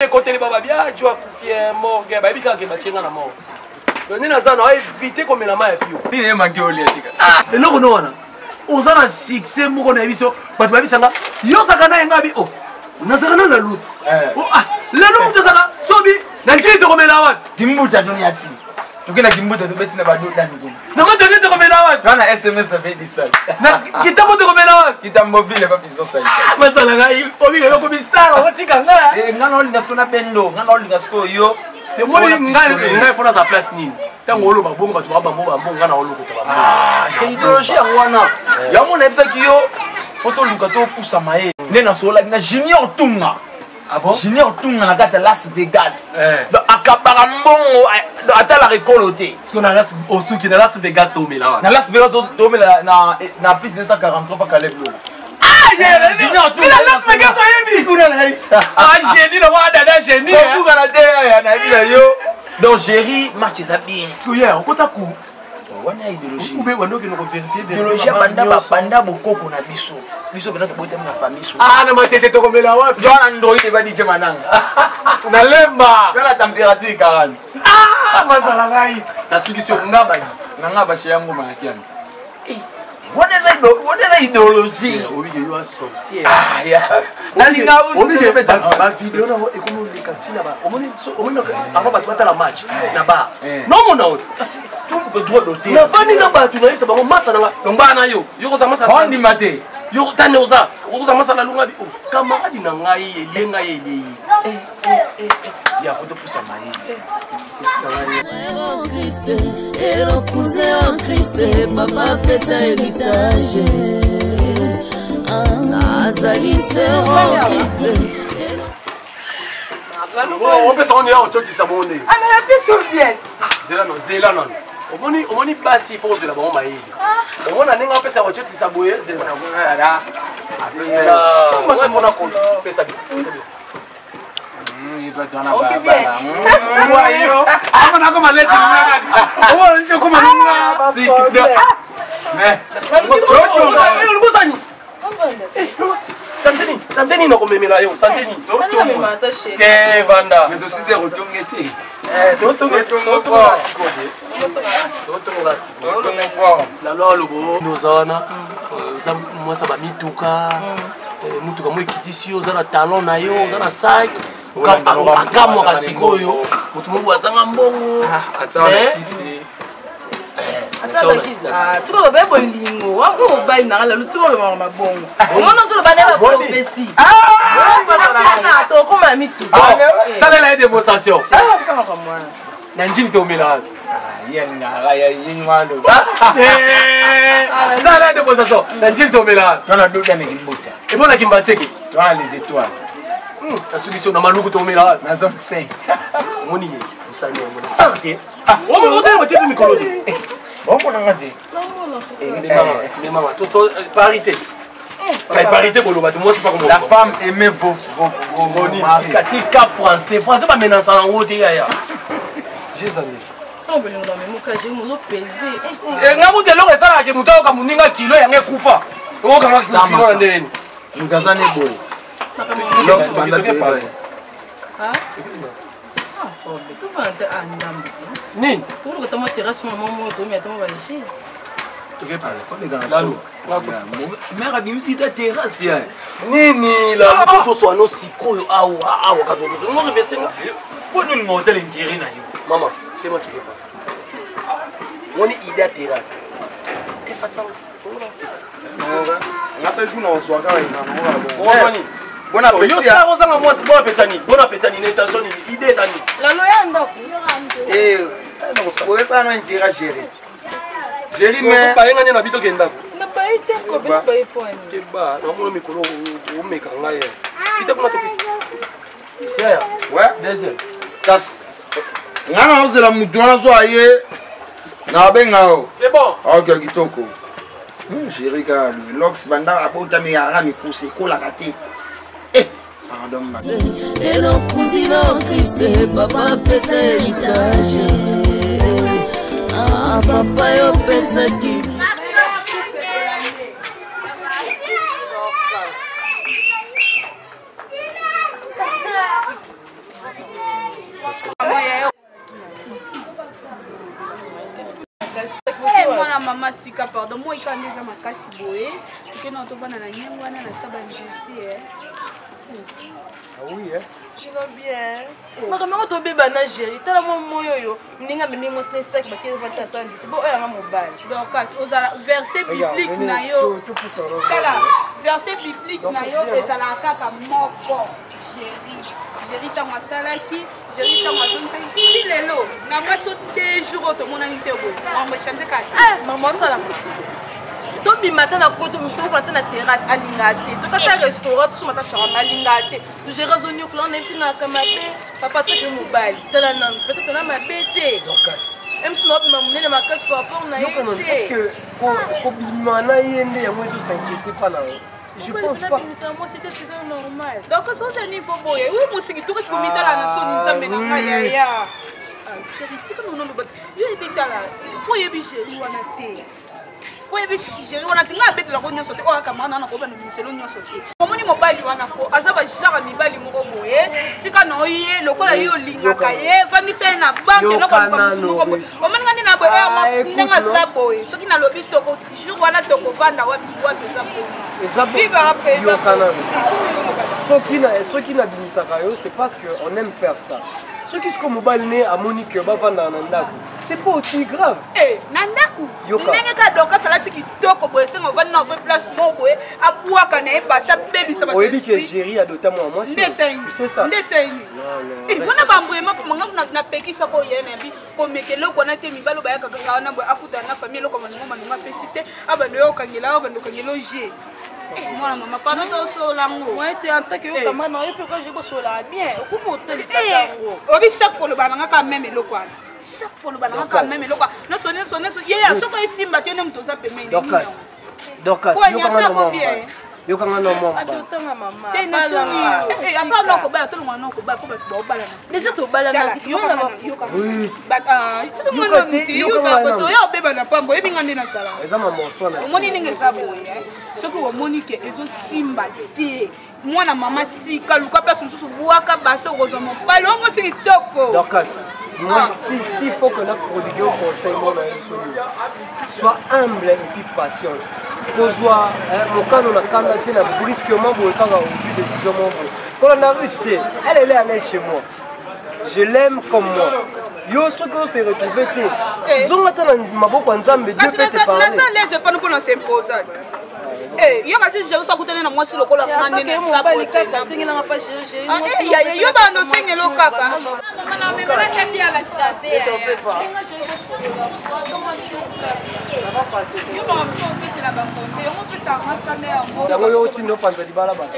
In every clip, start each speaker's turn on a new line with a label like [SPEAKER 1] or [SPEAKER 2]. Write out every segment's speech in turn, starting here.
[SPEAKER 1] Ekoteli ba babia jo akufi eh, morgue bayebi kaka ke batie nga na morgue. Donc nde naza na éviter komela mai ya pio.
[SPEAKER 2] Nini ye manke olia tika.
[SPEAKER 1] Ah, eloko no wana oza na succès moko na biso bato bayebisa nga yo ozalaka na ye nga bi oh nazalaka na na luti
[SPEAKER 2] Eh.
[SPEAKER 1] oh, ah, lelo moto azalaka sobi na njili tokomela wapi
[SPEAKER 2] Kimbuta toniati. Tokenda Kimbuta tobeti na badoda mikolo.
[SPEAKER 1] Na matete tokomela wapi
[SPEAKER 2] Wana SMS na Baby Sal.
[SPEAKER 1] Na kitambo tokomela wapi
[SPEAKER 2] Kitambo ville pa pison sal.
[SPEAKER 1] Ah, masala ngai obika yo komi star otika nga.
[SPEAKER 2] Eh nga na olinga siko na bendo, nga na olinga siko yo.
[SPEAKER 1] Te moni ngai ngai fona za place nini? Tango oloba bongo bato ba bambo bambo nga na olokota bambo.
[SPEAKER 2] Ah, ke idéologie yango wana. Yango nayebisaki yo faut toluka topusa maye. Nde nasololaki na Junior Tunga.
[SPEAKER 1] Ah bon?
[SPEAKER 2] Junior Tunga na kati ya Las Vegas.
[SPEAKER 1] Eh.
[SPEAKER 2] Donc akabaka mbongo eh, atalaka ekolo te.
[SPEAKER 1] Siko na Las osuki na Las Vegas tomela wana.
[SPEAKER 2] Na Las Vegas tomela na na plus 243 pa Caleb Lola.
[SPEAKER 1] Ah, yeah,
[SPEAKER 2] Junior Tunga.
[SPEAKER 1] Tina Las Vegas oyebi.
[SPEAKER 2] Kuna na ye.
[SPEAKER 1] Ah, génie na wa dada génie.
[SPEAKER 2] Kobuka na te ya na yebi na yo. Donc Jerry match eza bien.
[SPEAKER 1] Siko yeah, okota ku
[SPEAKER 2] wana ya idéologie.
[SPEAKER 1] Ube wando okende ko vérifier
[SPEAKER 2] idéologie ya banda banda bokoko na biso. Biso benda tobotami na famille so.
[SPEAKER 1] Ah, na matete tokomela wapi?
[SPEAKER 2] Yo na Android eba DJ Mananga.
[SPEAKER 1] Na lemba.
[SPEAKER 2] Yo na température 40.
[SPEAKER 1] Ah, mazala ngai. Nasukisi yo nga bani.
[SPEAKER 2] Na nga bashe yango na kianza. Wana eza wana eza idéologie.
[SPEAKER 1] Obike yo sorcier.
[SPEAKER 2] Ah ya. Nalinga
[SPEAKER 1] obike ba video na ekomi oleka ntina ba omoni omoni avant bato batala match na bar. Nomona oti.
[SPEAKER 2] Kasi tout droit d'auteur.
[SPEAKER 1] Nafandi na bato nayebisa bango masa na nga lombaa na yo. Yo koza masa.
[SPEAKER 2] Ondima te.
[SPEAKER 1] Yo tani oza okoza masa na lunga bi oh camarade na ngai elie ngai elie.
[SPEAKER 2] Ya faut topusa mayele.
[SPEAKER 3] Ero cousin en Christ, papa pesa héritage. Nazali sœur en Christ.
[SPEAKER 1] Opesa ngo ya ototisa bongo nde.
[SPEAKER 4] Ah mais napesi yo bien.
[SPEAKER 1] Zela no, zela nano. Omoni omoni basi il faut ozela bango mayele. Omona ndenge apesa kototisa boye zela. Zela. Mona kopesa bi. Pesa bi. Sante nini nakomemela yo sante nini te vanda totongoka sikoyo na lwa olobo oza wana oza mwasi ya bamituka motuka mo ekitisi yo oza na talon na yo oza na sac akamwaka sikoyo moto moko azanga mbongo
[SPEAKER 4] tika oloba ye bolingo wango mobali nanga lelo tika olobaka mabongo omona ozoloba na ye baprofesi tokoma mituka
[SPEAKER 1] salela ye démonstration na njili tomelaka sala ye démonstration na njili tomelaka ebonaki mbateke
[SPEAKER 2] les étoiles
[SPEAKER 1] nasukisi yo na maluku tomelaka
[SPEAKER 2] na zone 5
[SPEAKER 1] omoni ye osali yango na star te otelema te mpe mikolo te
[SPEAKER 2] omonanga te
[SPEAKER 1] ndemama parité parité koloba te mwasi
[SPEAKER 2] la femme aimait vos vos vos
[SPEAKER 1] tika tika français français bamenasa yango te yaya nga kutu eloko esalaka ke moto ayoka moninga kilo yango ekufa okokanga kilo na ndeni
[SPEAKER 2] moto aza ne boye lox banda toyeba
[SPEAKER 1] nini
[SPEAKER 2] mare abimisi ta terrasse ya
[SPEAKER 1] nini lalu toswana sikoyo awa awa katotosomorevesenga
[SPEAKER 2] mpo nini olinga otala intérêt na yo
[SPEAKER 1] mama tema tokepa moni idée ya terrasse efasanga
[SPEAKER 5] nga mpe jour na ozwaka
[SPEAKER 1] bon appétit yo ozanga mwasi bon appétit nini bon appétit nini intention nini idée eza nini
[SPEAKER 4] lalo ya ndako
[SPEAKER 5] eh oyesana no intérêt gérer géri mais
[SPEAKER 1] bayenga nde na bito ke ndako
[SPEAKER 4] nabayi te kobe nabayi poani
[SPEAKER 1] keba namona mikolo omeka ngai kita kuna toki yaya
[SPEAKER 5] ouais
[SPEAKER 1] deuxième
[SPEAKER 5] kasi nga na ozela mutu wana zwa ye nabenga yo
[SPEAKER 1] c'est bon
[SPEAKER 5] ok kitoko géri kaka lox banda abotami yaka mikuse ekolaka te eh pardon
[SPEAKER 3] elo cousine en Christ papa pesa héritage ah papa yo pesaki
[SPEAKER 6] mama tika pardon moi kaka nde eza makasi boye tokende na tovanda na nyengo wana na saba nzete eh.
[SPEAKER 1] Ah oui, eh?
[SPEAKER 4] Bino bien. Makambo yango tobeba na Jerry. Tala mwa moyo oyo ndenge amemi mwasi na esaki bakei vata asala nzete. Bo oyo yanga mobali.
[SPEAKER 6] Dorcas, ozala verset biblique na yo. Tala, verset biblique na yo ezalaka kaka moko. Jerry. Jerry ntango asalaki, Jerry ntango azongisaki ti lelo na mwasi o deux jours oyo tomonani te boye. Mambo echange kaka.
[SPEAKER 4] Eh, mama osala tobima ata na koto tofanda ata na terrasse alingaka te tokata restaurant tosomba ata shawarma alingaka te togere azoniokola wana yebi te naka mabe papa toke mobali tala nanu peut-être na mabe te msi na obima monene makasi par rapport na ye te
[SPEAKER 1] kobima na ye nde yango ezosinquiete mpa na yo je pense pas
[SPEAKER 4] bimisa mwasi te c'est normal
[SPEAKER 6] donc ozali mpo boye oyo mosiki tokoki komitala na soni nzambe na ngai yaya sheri tika nono loba yo yebi tala mpo oyebi sheri wana te mpo oyebi sheri wana te ngai abetelako nyonso te oyo akamara na nakoyeba na bimiselo nyonso te omoni mobali wana ko aza bajare mibali moko boye tika na oye lokola yo olingaka ye vandisa ye na banke nokoluka moko boye omoni nga nde na boye ah, ndenge aza boye soki nalobi toko jour wana tokovanda wapi wapi eza
[SPEAKER 1] eza soki soki nabimisaka yo c'est parce que on aime faire ça soki siko mobali ne amoni ke bavandaka na ndako c'est pas aussi grave
[SPEAKER 6] eh, na ndako ndenge kaka dorcas alati kitoko boye esenga ovandi na ope place moko boye abwaka na ye basi abebisa
[SPEAKER 1] oyebi ke géri adota mwa mwasi
[SPEAKER 6] nde esengi mpona bambrema manga napekisa ko ye na yebi komeka eloko wana te mibali oyo bayaka kaka wana boye akutana na famille eloko malongo malongo apesi te abando yo okangela abando okangela oje eh, mwana mama pardon tosola ngo obi chaque fois olobaka nanga kaka meme eloko wana chaque fois olobaka nanga kaka meme eloko wana nyonso nyonso nyonso yeya soki esimba te nde moto oza pembeni
[SPEAKER 1] Dorcas, yokanga na mwa mobali. Yokanga na mwa mobali.
[SPEAKER 4] Atotanga mama.
[SPEAKER 6] Te natuni. Eh, apa na kobala tolongwa na kobala po bato baobalana.
[SPEAKER 4] Déjà tobalana.
[SPEAKER 6] Yokanga yokanga. Ah, tika mwana muti yoka koto ya obeba na pambo yebi nga nde nazala.
[SPEAKER 1] Eza ma morceau na.
[SPEAKER 6] Omoni ndenge eza boye. Eh. Soki omoni ke ezosimba te. Mwana mama tika luka place mosusu bwaka basi okozwa mobali oyo mwasi kitoko.
[SPEAKER 1] Dorcas. Moi, ah. si, si faut que na prodigue au conseil, moi, sois humble et puis patiente. kozwa eh, mokano na kanda te na brusquement boye kaka ozwi décision moko boye kolanda rute te elle elle est à l'aise chez moi je l'aime comme moi yo soki ose retrouve te eh. zonga ata na maboko ya nzambe dieu peut te parler
[SPEAKER 6] naza l'aise epana mpo na s'imposa eh, yo kasi jerusa akutani na mwasi lokola yo bando osengelo kaka
[SPEAKER 1] yango yo otinda opanza libala bana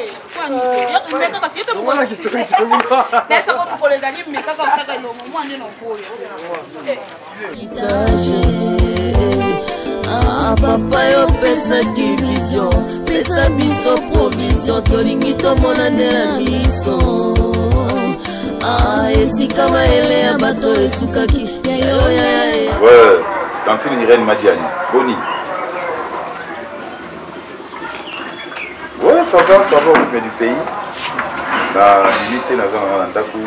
[SPEAKER 6] mokolo ezali mekaka osaka elongo mwa nde nokoyo
[SPEAKER 3] Ah, papa yo opesaki vision pesa biso provision tolingi tomona nde na biso ah, esika mayele ya bato esukaki yayo yaya
[SPEAKER 7] Ouais, tantine Irène Madiani, boni. Ouais, ça va, ça va au rythme du pays. Na limite naza na ndako.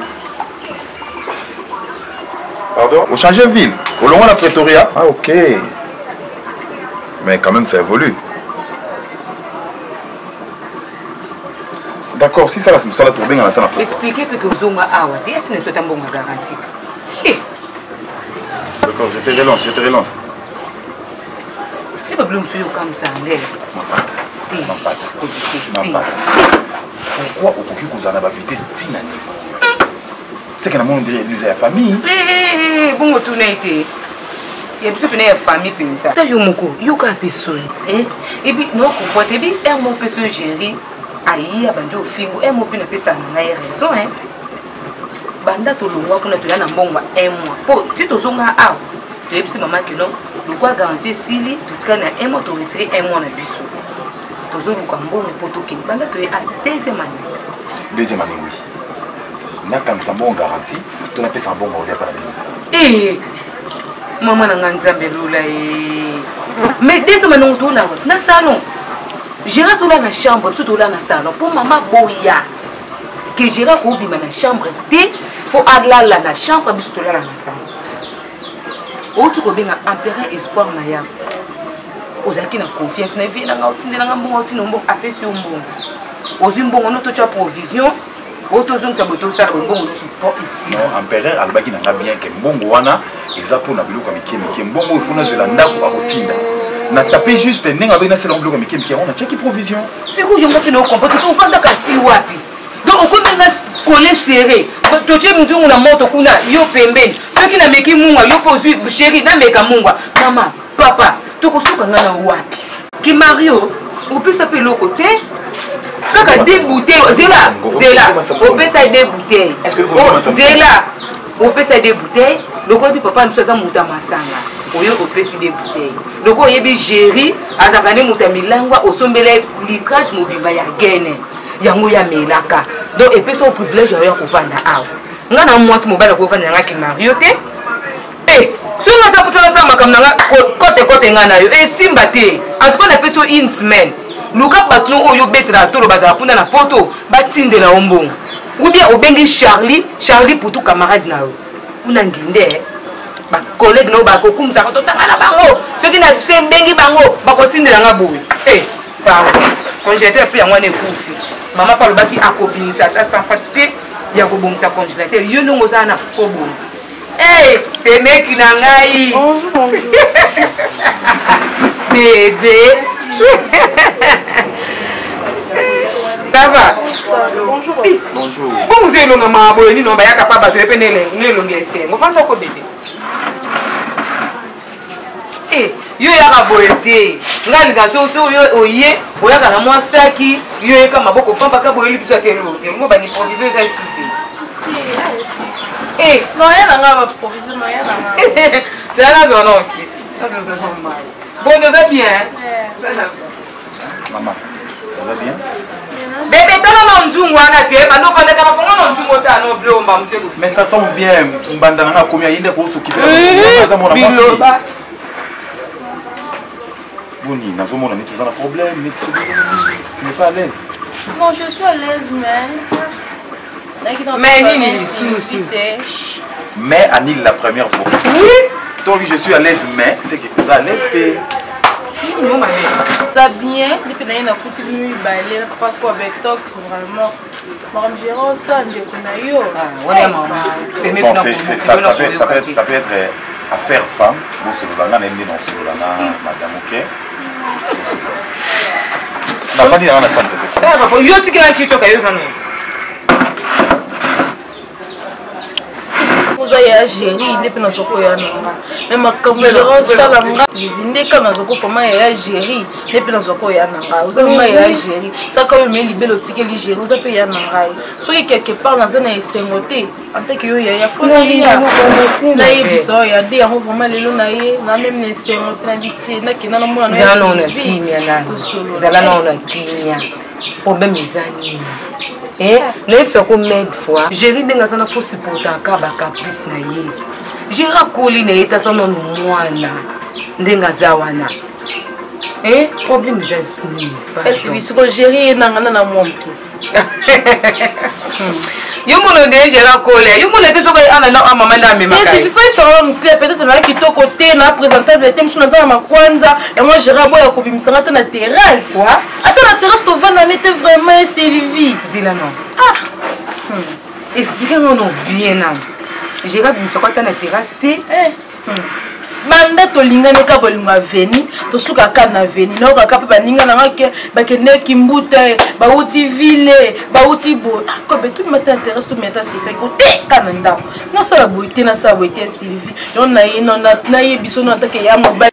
[SPEAKER 7] Pardon Au changer ville, au long la Pretoria. Ah ok. Mais quand même ça évolue. D'accord, si ça la ça la tourbe na tana.
[SPEAKER 8] Expliquer pe que ozonga awa te atina biso ata mbongo ya garantie te. Eh.
[SPEAKER 7] D'accord, je te relance, je te relance.
[SPEAKER 8] Te babilo mosusu yokamwisa nde.
[SPEAKER 7] Mapata. Mapata. Mapata. Pourquoi okoki kozala na ba vitesse tina niveau? seke na moni ndire eza ya famille
[SPEAKER 8] eh, eh, eh, bongo tuna ye te ya biso mpena ya famille mpenza ata yo moko yoka mpe soni epi nokomprendre te ebi ere moko mpe so géri aye abandi ofingo ere moko mpe napesaka na ngai raison e banda tolongwa kuna toya na mbongo ya un mois mpo ti tozonga awa toyebisi mama keno lokwa garantie esili totikali na un mois toretire un mois na biso tozoluka mbongo mpo tokende banda toye a deuxième année
[SPEAKER 7] deuxième année oui nakangisa mbongo garantie to napesa mbongo olia mpa na bino
[SPEAKER 8] eh, mama na ngai nzambe lola e mais deuxième année tolala na salon gérard tolala na chambre biso tolala na salon mpo mama boya ke gérard kobima na chambre te fo alala na chambre biso tolala na salon outi kobenga empereur espoir mayabo. Ozalaki na confiance na vie na nga, otindela nga mbongo, otinda mbongo, apesi yo mbongo. Ozwi mbongo no totya provision, oyo tozongisa boye tosala boye mbongo nyonso mpo esila.
[SPEAKER 7] Non, empereur alobaki na nga bien ke mbongo wana eza mpona biloko ya mike mike, mbongo oyo fo nazwela ndako akotinda. Na tape juste ndenge alobi nasala biloko ya mike mike yango natiaki provision.
[SPEAKER 8] Sikoyo yango mpe na okomprendre te ofandaka ti wapi? Donc okomi nga colle serré, totie nzungu na moto kuna yo pembeni, soki nameki mungwa yo mpe ozwi chéri nameka mungwa, mama papa tokosuka nga na wapi? Ki Mario opesa mpe eloko te kaka deux bouteilles, zela zela opesa deux bouteilles, zela opesa deux bouteilles, lokola oyebi papa na biso aza moto ya masanga, oyo opesi deux bouteilles, lokola oyebi Géri azalaka nde moto ya milangwa, osombela litrage mobimba ya gene yango ya melaka, donc epesa yo privilège ya kovanda awa. Nga na mwasi mobali akovanda nanga ki Mario te. Eh, soki nga aza mposa nasala makambo na nga kote kote nga na yo esimba te. En tout cas napesi yo une semaine, luka bato no oyo obetelaka tolo bazala kuna na poto batindela yo mbongo, ou bien obengi Charlie, Charlie Putu camarade na yo kuna nginde, bacollègue na yo bakokumisaka totanga na bango, soki na se mbengi bango bakotindela nga boye. Eh, pardon, congélateur mpe yango wana ekufi. Mama mpe alobaki akobimisa ata sanfa te ya kobongisa congélateur, yo ndongo oza na fo bongi. Hey, semeki na ngai.
[SPEAKER 4] Bonjour, bonjour.
[SPEAKER 8] Bébé. Ça va?
[SPEAKER 4] Bonjour.
[SPEAKER 7] Bonjour.
[SPEAKER 8] Bongo ozo elonga mawa boye nini bayaka pa bato epe na elongi ya esengo fanda ko bebe. Eh, yo yaka boye te. Nga linga so so yo oye oyaka na mwa saki, yo yeka maboko pamba ka boye libiso ate lo te. Ngo ba ni provision eza ici te. Eh,
[SPEAKER 4] non ya na nga ba provision non ya na nga.
[SPEAKER 8] Zala zo non kiti. Bon, oza bien.
[SPEAKER 7] Maman, oza bien?
[SPEAKER 8] Bébé, tala na nzungu wana te, bando ofandaka na fongo na nzungu ota no blomba monsieur Lucie.
[SPEAKER 7] Mais ça tombe bien, mbanda na nga akomi aye nde akosokipe aza mwana mwasi.
[SPEAKER 8] Biloba.
[SPEAKER 7] Boni, nazomona neti oza na problème, neti soki tu n'es pas à l'aise.
[SPEAKER 4] Non, je suis à l'aise, mais.
[SPEAKER 8] Mais nini lisusu?
[SPEAKER 7] Mais annule la première fois.
[SPEAKER 8] Oui.
[SPEAKER 7] Donc je suis à l'aise, mais c'est que oza à l'aise te.
[SPEAKER 4] Oza bien, depuis na ye nakuti bino mibale na papa ko betox vraiment. Makambo Gérard osala ndeko na yo.
[SPEAKER 7] Bon, ça peut être affaire femme, bosolola nga na ye nde na osolola na madame, ok? Nafandi nanga na sanse te.
[SPEAKER 8] Yo tikela nkitoka yo zano.
[SPEAKER 4] Oza ya Géri nde mpe nazwa koya na nga me makambo Gérard osala nga nde kaka nazwa kofama ya Géri nde mpe nazwa koya na ngai. Oza mama ya Géri kaka oyo me libele otikeli Géri, oza mpe ya na ngai. Soki quelque part naza na esengo te en tant que yo yaya fo naya nayebisa oyo ya de yango vraiment lelo na ye na meme na esengo te nayebi te nakenda namona.
[SPEAKER 8] Zala nao na kimia nano, zala nao na kimia. Problème eza nini? Eh, nayebisa ko mede fois Géri ndenge aza na fo supportaka bacaprice na ye. Géri akoli na ye te, aza nano mwana ndenge aza wana. Eh, problème eza nini?
[SPEAKER 4] Kasi bisiko Géri ye nanga na na mwa moke.
[SPEAKER 8] Yo mona nde Géri akola, yo mona te soki ana na mama nde amemaka ye.
[SPEAKER 4] Esi fifa isaka moke peut-être na kitoko te na présentable te mosusu naza na makwanza yango Géri aboya kobimisa nga te na terrasse. Ata na terrasse tovanda ne te vraiment Sylvie.
[SPEAKER 8] Zela non. Ah. Explique nga no bien nano. Géri abimisaka ata na terrasse te.
[SPEAKER 4] Eh. Banda tolingani kaka bolingo ya veni, tosuka kaka na veni, nayoka mpe baninga na nga ke bakendeki mbuta, bauti ville, bauti boye. Ah, kobe tobima te na terrasse, tobima ta sefeko te kaka na ndako. Nasala boye te, nasala boye te Sylvie. Donc nayebi so no atake ya mobali.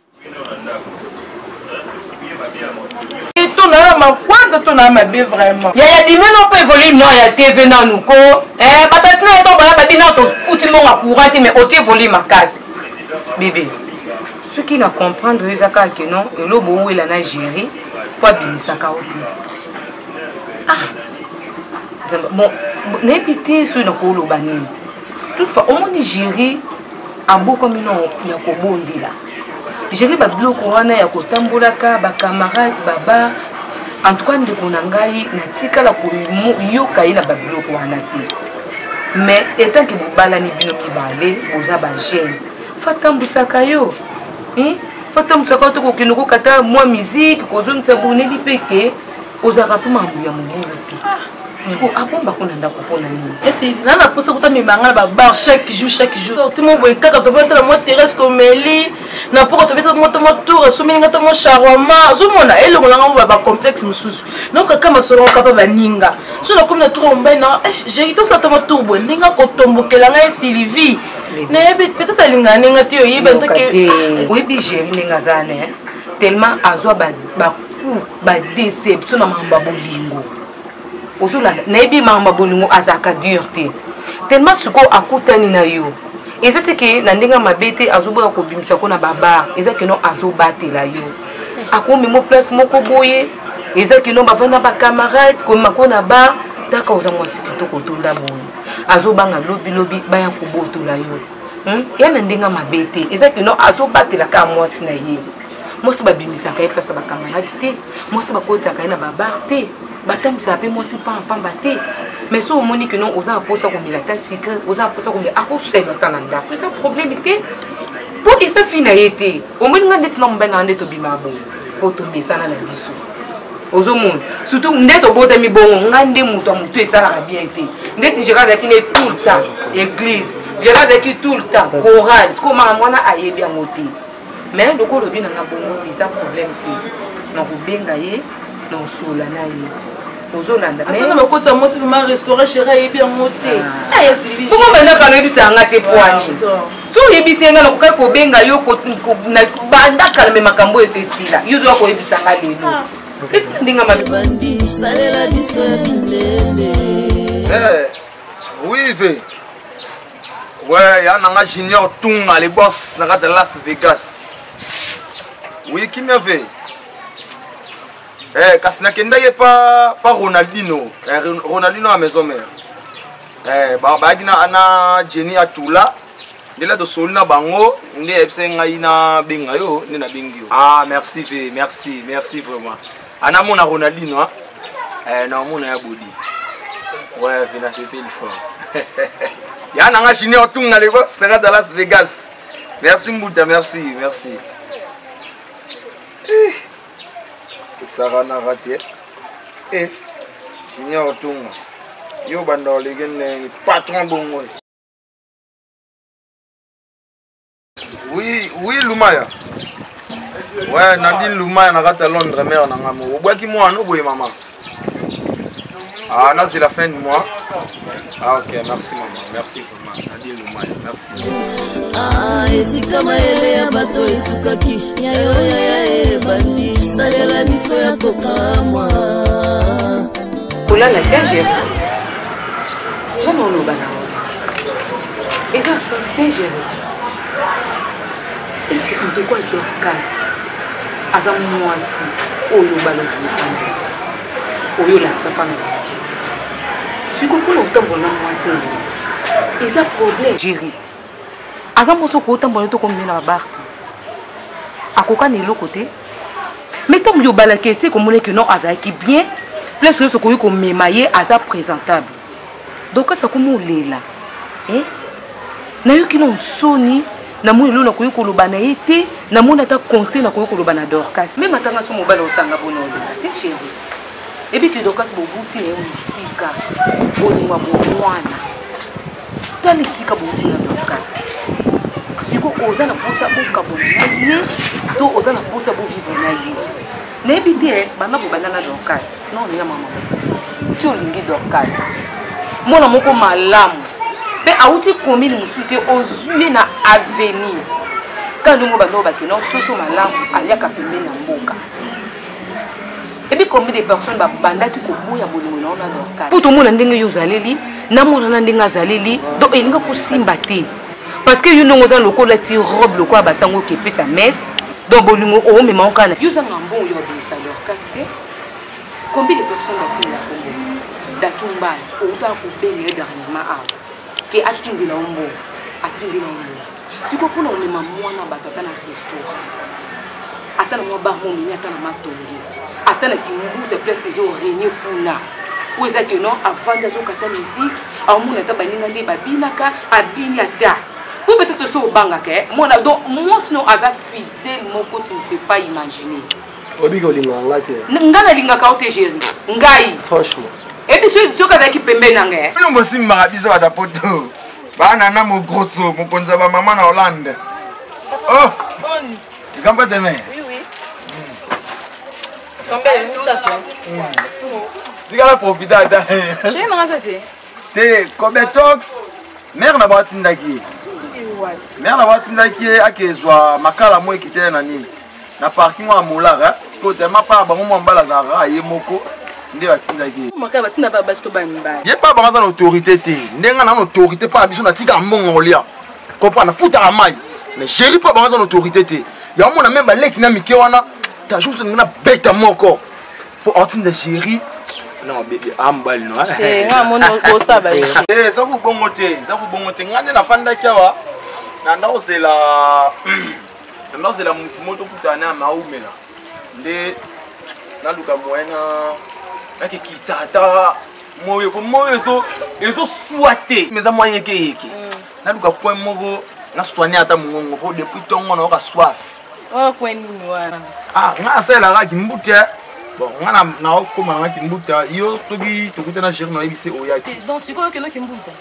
[SPEAKER 4] To na makwanza to na mabe vraiment.
[SPEAKER 8] Ya dime no mpe volume no ya TV nanu ko. Eh, batasi na to baya babi na to futi mbongo ya courant te mais otie volume makasi. Bébé, soki na comprendre yo eza kaka ke non elobo owela na gérer po abimisaka yo te. Ah, Nzambe, bon, nayebi te soki nakoloba nini. Toutefois, omoni gérer abokwami no ya kobondela. Gérer ba biloko wana ya kotambolaka ba camarades baba. En tout cas ndeko na ngai natikala koyoka ye na ba biloko wana te. Mais etant que bobalani bino mibale boza ba jeune, fa tambusaka yo. Hein? Fatambwisaka to kokende kokata mwa miziki, kozongisa bonebi mpe ke ozalaka mpe makambo ya mobulu te. Siko abombako na ndako mpo na nini?
[SPEAKER 4] Esi na na posa kuta memanga na babar chaque jour, chaque jour. Sorti mo boye kaka tovandi tala mwa terrasse tomeli na poko tobeta mwa mwa tour asomeli nga ta mwa shawarma, ozomona elongola nga mwa bacomplexe mosusu. Donc kaka masolo ngo kapa baninga. So nakomi na tour mobali na jeri tosala ta mwa tour boye ndenge akotombokela ngai Sylvie. Nayebi peut-être alingaka ndenge te oyebi
[SPEAKER 8] ntake. Oyebi jeri ndenge aza na tellement azwa ba coup ba déception na makambo ya bolingo. Ozolanda, nayebi makambo ya bolingo azalaka dur te. Tellement sikoyo akutani na yo. Eza te ke na ndenge mabe te azoboya kobimisa ko na babar, eza ke no azobatela yo. Akomema place moko boye, eza ke no bavanda ba camarade komema ko na bar, taka oza mwasi kitoko otonda boye. Azobanga lobi lobi baya kobotola yo. Ya na ndenge mabe te, eza ke no azobatela kaka mwasi na ye. Mwasi babimisaka ye place ya ba camarade te, mwasi bakotisaka ye na babar te, batambwisaka mpe mwasi pamba te. Mais so omoni ke non oza na mposa komela ata sucre, oza na mposa komela, akosela ata na ndako, eza problème te. Po eza fi na ye te. Omoni nga ndeti na mobali na nga nde tobima bongo, po tomesana na biso. Ozomona surtout nde tobotami bongo, nga nde moto ya motu esalaka bien te. Ndeti Gérard azalaki ne tout le temps église, Gérard azalaki tout le temps chorale, sikoyo makambo wana ayebi yango te. Mais lokola olobi na nga bongo eza problème te, nakobenga ye na osola na ye. Ozolanda
[SPEAKER 4] mais ata bakota mwasi vraiment restaurant chéri ayebi yango te.
[SPEAKER 8] Bongo banda kala oyebisa nga te poani. So oyebisi ye nga nakokaki kobenga yo banda kala me makambo oyo esesila. Yo ozoya koyebisa nga lelo. Esi na ndenge mabe.
[SPEAKER 3] Bandi salela biso ya minene.
[SPEAKER 5] Oui, ve. Ouais, ya nanga Junior Tunga, le boss, na kati Las Vegas. Oui, kimia ve. Eh, kasi nakendaki pa pa Ronaldinho. Eh, Ronaldinho à maison mère. Eh, ba bayaki na na Jenny Atula. Ndela tosoli na bango, nde ayebisaki ngai na benga yo, nde nabengi yo. Ah, merci ve, merci, merci vraiment. Anamona Ronaldinho, hein? Eh, naomona ya Bodi. Ouais, ve nasepeli fort. Ya nanga Junior Tunga le boss na kati ya Las Vegas. Merci Mbuta, merci, merci. Eh. Sarah raté. Eh, Junior Tunga. Yo banda olege ndenge patron bongo. Oui, oui Lumaya. Ouais, Nadine Lumaya na kati ya Londres mère na nga mo. Obwaki mwana oboye mama. Ah, là c'est la fin du mois. Ah ok, merci maman, merci vraiment. Nadine Lumaya, merci.
[SPEAKER 3] Ah, esika mayele ya bato esukaki ya yo yaya ebandi salela biso ya kokamwa.
[SPEAKER 8] Kolala te Géri. Nga oloba na yo te. Eza sens te Géri. Est-ce que ndeko ya Dorcas aza mwasi oyo balobisa ngo oyo olakisa mpa na biso sikoyo mpona kotambola na mwasi na yo eza problème Géri. Aza mwasi okoki kotambola to komema na babar te, akoka na eloko te. Mais ntango yo obalaki ese komona ke non azalaki bien, place nyonso okoki komema ye aza présentable. Donc kasi akomi olela eh? Nayoki na nsoni, namoni eloko nakoki koloba na ye te, namoni ata conseil nakoki koloba na Dorcas. Meme ata nga so mobali osanga bona olela te chéri. Ebi ke Dorcas bobuti na ye mosika, bolingo ya bomwana. Tala esika bouti na Dorcas. Siko oza na posa bokabona na ye to oza na posa bovivre na ye. Nayebi te banda bobanda na Dorcas. Non, olinga mama. Ti olingi Dorcas. Mwana moko malamu. Pe auti commune mosusu te, ozwi ye na avenir. Kaka ndenge banda obake non soso malamu aliaka pembeni na mboka. Ebi combien de personnes babandaki koboya bolingo na yo na Dorcas? Po tomona ndenge yo ozaleli, namona na ndenge azaleli, donc elinga kosimba te. Parce que yo ndenge oza lokola ti robe lokola basango okepesa messe, donc bolingo omema yo kaka. Yo ozanga mbongo ya obimisa Dorcas te. Combien de personnes batindela kombo? Datou Mbaye, outaka kobenga ye dernièrement awa. Ke atindela yo mbongo, atindela yo mbongo. Sikoyo mpona komema mwana bato ata na restaurant, ata na mwa bar mo omemi, ata na matonge, ata na kimbuta place ezo régner kuna. Oyo eza ke non, avandi azokata musique, aomona ata baninga nde babinaka, abini ata. Po peut-être so obangaka eh. Mwana donc mwasi no aza fidèle moko tu ne peux pas imaginer.
[SPEAKER 1] Oyebi ke olingaka ngai te.
[SPEAKER 8] Ngai nalingaka yo te Jerry. Ngai.
[SPEAKER 1] Franchement.
[SPEAKER 8] Ebi soki azalaki pembeni na ngai.
[SPEAKER 5] Bino bosimbaka biso bato poto. Bana na mogroso mokonzi ya bamama na Hollande. Oh! Likambo te me.
[SPEAKER 4] Oui oui. Combien misato?
[SPEAKER 5] Tikala profita ata.
[SPEAKER 4] Chérie nanga za te.
[SPEAKER 5] Te Kobetox mère na bango atindaki ye. Mère na bango atindaki ye akezwa makala mo ekitele na nini na parking wana molar sikoyo tellement pa bango mwa mbala azalaka ye moko nde batindaki ye.
[SPEAKER 4] Makala batinda ba basi to ba mibali.
[SPEAKER 5] Ye pa bango aza na autorité te ndenge nga na autorité mpa na biso natika mbongo kolia comprendre nafutaka mai mais chéri mpa bango aza na autorité te yango mona meme baleki na mike wana ta jour mosusu ndenge nabeta moko mpo atinda chéri
[SPEAKER 1] non bebe ambali no
[SPEAKER 4] eh nga moni osaba
[SPEAKER 5] eh eza kubongo te eza kubongo te nga nde nafandaki awa na ndako zela mutu moko tokutana na maumela nde naluka moyen na nakekita ata moyo po moyo ezoswa te eza mwa yekeyeke naluka coin moko nasoigne ata mongongo po depuis ntongo nayoka soif.
[SPEAKER 4] Oyo coin nini wana?
[SPEAKER 5] Ah, nga nasalelaka kimbuta. Bon, nga naokóma nanga kimbuta. Yo soki tokuta na géri nayebisi oyaki.
[SPEAKER 4] Donc sikoyo okende kimbuta?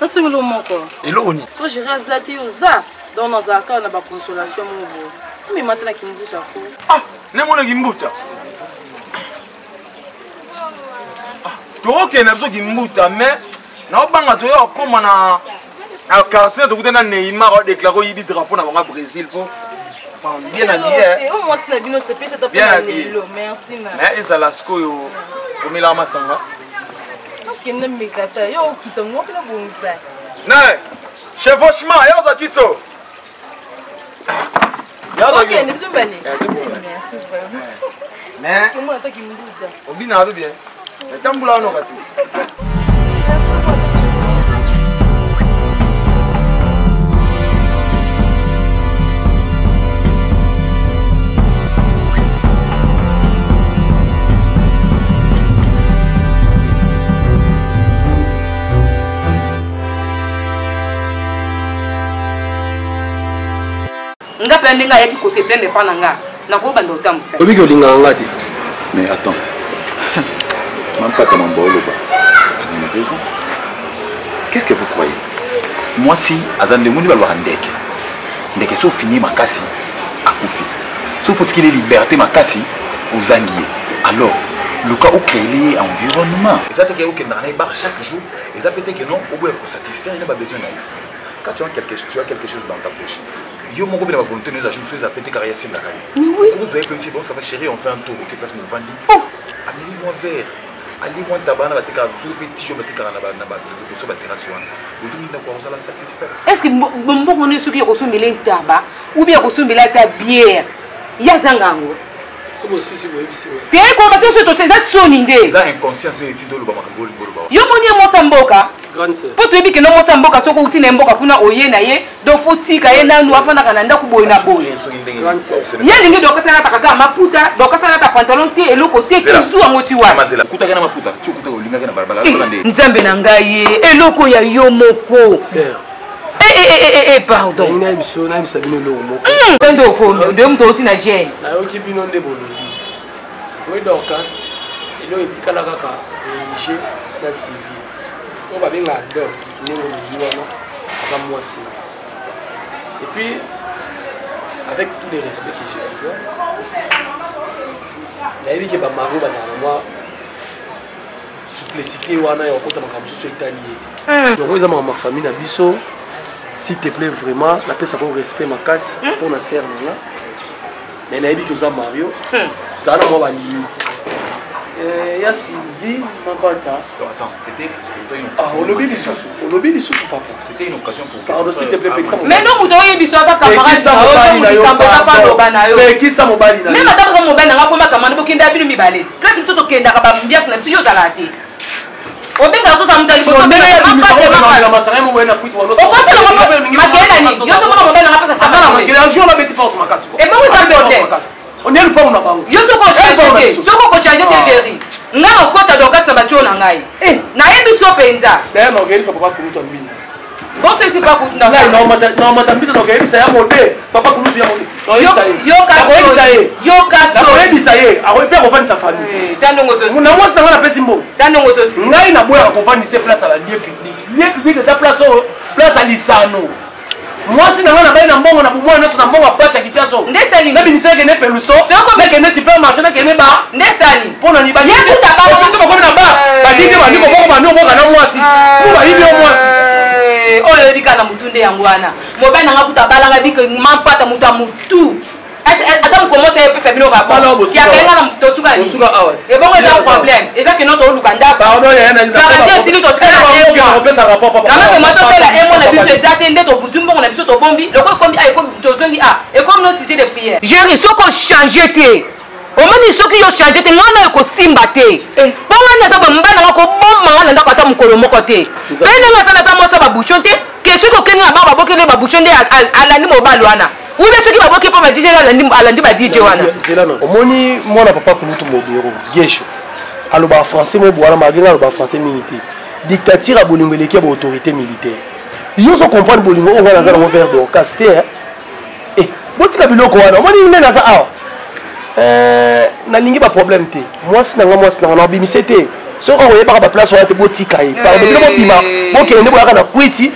[SPEAKER 4] Nasongeli moko.
[SPEAKER 5] Eloko nini?
[SPEAKER 4] So géri aza te, oza donc nazalaka kaka na baconsolation moko boye. Omema te na kimbuta fo.
[SPEAKER 5] Ah, nemona kimbuta. Tokokende na biso kimbuta mais naobanga toya kokóma na quartier tokuta na Neymar odeklare oyibi drapeau na bango ya Brésil po bien habillé.
[SPEAKER 4] Mwasi na bino sepesi ata
[SPEAKER 5] Bien
[SPEAKER 4] mpona
[SPEAKER 5] habillé.
[SPEAKER 4] lelo. Merci na.
[SPEAKER 5] Mais ezala sikoyo omelaka masanga.
[SPEAKER 4] Okende meka ta yo okita ngo mpena bongisa.
[SPEAKER 5] Ne chevauchement ya ozwa kitso.
[SPEAKER 4] Okende biso mibale. Merci vraiment.
[SPEAKER 5] Mais
[SPEAKER 4] Omona ata kimbuta.
[SPEAKER 5] obinaka mpe bien etambula wana kasi.
[SPEAKER 8] Nga mpe ndenge ayaki kose plaindre epa na nga, nakobanda otambwisa.
[SPEAKER 1] Oyebi ke olingaka nga te.
[SPEAKER 7] Mais attends, mampata mambo oloba aza na raison. Qu'est-ce que vous croyez? Mwasi aza nde moni balobaka ndeke ndeke so ofini makasi akufi, so opotikeli liberté makasi ozangi ye. Alors luka ocréele ye environnement. Eza te ke okendaka na ye bar chaque jour, eza pe te ke non oboyaka kosatisfaire ye na babesoin na ye. Quand tu as quelque chose dans ta poche, yo moko bena volonté nous ajoute sois apete car yasengaka yo. Okozwa ye mpe si bon ça va chérie, on fait un tour oke place movandi ameli mwa verre ali mwa ntaba wana batekaka soki mpe tijo batekaka na liboso baterrasse wana ozongi ndako ozala satisfait.
[SPEAKER 8] Est ce que mbongo nde soki ya kosombela ntaba ou bien ya kosombela ata bière ye azanga yango?
[SPEAKER 1] Soki osisi boyebisi we.
[SPEAKER 8] Te koloba te soki tosi eza soni nde.
[SPEAKER 7] Eza inconscience nde etindi oloba makambo olingi oloba.
[SPEAKER 8] Yo moni ye mwasi ya mboka.
[SPEAKER 1] Grande sœur.
[SPEAKER 8] Po toyebi kende mwasi ya mboka soki outi na ye mboka kuna oye na ye donc fo tika ye nanu afandaka na ndako boye na boye.
[SPEAKER 1] Grande sœur.
[SPEAKER 8] Ye alingi Dorcas alataka kaka maputa, Dorcas alata pantalon te eloko te
[SPEAKER 7] Zela.
[SPEAKER 8] kizu yango ti wapi?
[SPEAKER 7] Mazela okutaki na maputa ti okutaki olingaki na balabala alobaka nde.
[SPEAKER 8] Nzambe na ngai ye eloko ya yo moko.
[SPEAKER 1] Sœur.
[SPEAKER 8] Eh, eh, eh, eh, eh, pardon.
[SPEAKER 1] Nalingi nayebisa nayebisa bino eloko moko.
[SPEAKER 8] Nde okomi nde moto outi na gene.
[SPEAKER 1] Nayoki bino nde bolobi. Oui Dorcas, eloko etikala kaka religieux na civil. Oyo babengaka dot ndenge olobi wana aza mwasi. Et puis avec tout le respect que je vous dois, nayebi ke bamaro bazala na mwa souplicité wana ya kokota makambo mosusu etali ye te. Donc oyo eza makambo ya famille na biso. S'il te plaît vraiment napesaka yo respect makasi mpo na sœur na nga. Mais nayebi ke oza Mario, ozala na mwa balimite. Ya Sylvie Mabata.
[SPEAKER 7] Non, attends, c'était une
[SPEAKER 1] Ah, olobi lisusu, olobi lisusu papa.
[SPEAKER 7] C'était une occasion pour
[SPEAKER 1] Pardon, s'il te plaît, pekisa mobali.
[SPEAKER 8] Mais non, moto oyebi biso aza camarade
[SPEAKER 1] Pekisa
[SPEAKER 8] na yo,
[SPEAKER 1] mobali na yo,
[SPEAKER 8] likambo aza
[SPEAKER 1] pardon.
[SPEAKER 8] faloba na yo.
[SPEAKER 1] Pekisa mobali na yo.
[SPEAKER 8] Même ata boza mobali na nga koma kamanda bokenda bino mibale. Place biso tokendaka ba ambiance na biso yo ozalaka te. Obengaka toza moto ya liboso,
[SPEAKER 1] Ndenge ya
[SPEAKER 8] mapate,
[SPEAKER 1] bimisa
[SPEAKER 8] mapate.
[SPEAKER 1] ngo na masanga ye moko ye na kwiti wana.
[SPEAKER 8] Okosala ngo makele na nini? Yo soki mobali na nga pesa
[SPEAKER 1] Aza na
[SPEAKER 8] sama.
[SPEAKER 1] makele, un jour abeti porte makasi.
[SPEAKER 8] Ebongo eza
[SPEAKER 1] Abeti porte
[SPEAKER 8] bordel.
[SPEAKER 1] makasi. On est lupango na bango.
[SPEAKER 8] Yo soki ochange te, soki okochange te chéri. Nga nakokota Dorcas na batio na ngai. Nayebi so mpenza.
[SPEAKER 1] D'ailleurs, nakoyebisa papa Kulutu ya Mbinza.
[SPEAKER 8] Boso esi pa kutu na
[SPEAKER 1] Ngai naomata mbisa nakoyebisa ya mode papa kulutu ya mode.
[SPEAKER 8] Yoka
[SPEAKER 1] Nakoyebisa ye.
[SPEAKER 8] Yoka
[SPEAKER 1] Nakoyebisa ye mpe akofandisa famille. Na mwasi na ngai napesi mbongo. Ngai naboyaka kofandisa place ya ba lieu public. Lieu public eza place oyo place ya lisano. Mwasi na ngai nabai na mbongo na bomwana nyonso na mbongo ya pasi ya Kinshasa. Nabimisa ekende pelusto, nakende supermarché, nakende ba. Mpo na nini biso bakomi na ba ba DJ bandi koboko bandi koboka na mwasi mpo bayibi yo mwasi.
[SPEAKER 8] Oyo oyebi kaka na motu nde yango wana mobali nanga kuta abalanga bike mampata moto ya motu ata mokomosi ayepesa bino rapport yakenga na tosuka nini ebongo eza problème eza keno toluka ndako garantie esili totikala emwa tosala emwa na biso eza te nde tobuzwi mbongo na biso tobombi loko ekomi a ekomi tozongi a ekomi no sujet de prière. Jerry soki ochange te omoni soki yo change te ngai nayo ekosimba te mpo ngai naza boye mobali nanga koboma ngai na ndako ata mokolo moko te mpe ndenge aza naza mwasi ya babouchon te ke soki okende na bango babokeli ye babouchon nde alandi mobali wana ube soki baboki mpo badj alandi ba dj wana.
[SPEAKER 1] Omoni mwana papa kulutu Modero Gesho alobaka français mo bwana malgré nga alobaka français mingi te. Dictature ya bolingo eleki ya ba autorité militaire. Yo ozo comprendre bolingo oyo nga naza nango vers Dorcas te hein. Eh, botika biloko wana. Omoni nde naza awa. Eh, nalingi ba problème te. Mwasi na nga mwasi na nga na bimise te. Soki okoyebaka ba place wana te botika ye. Pardon, bino bobima, bokende nde boyaka na kwiti,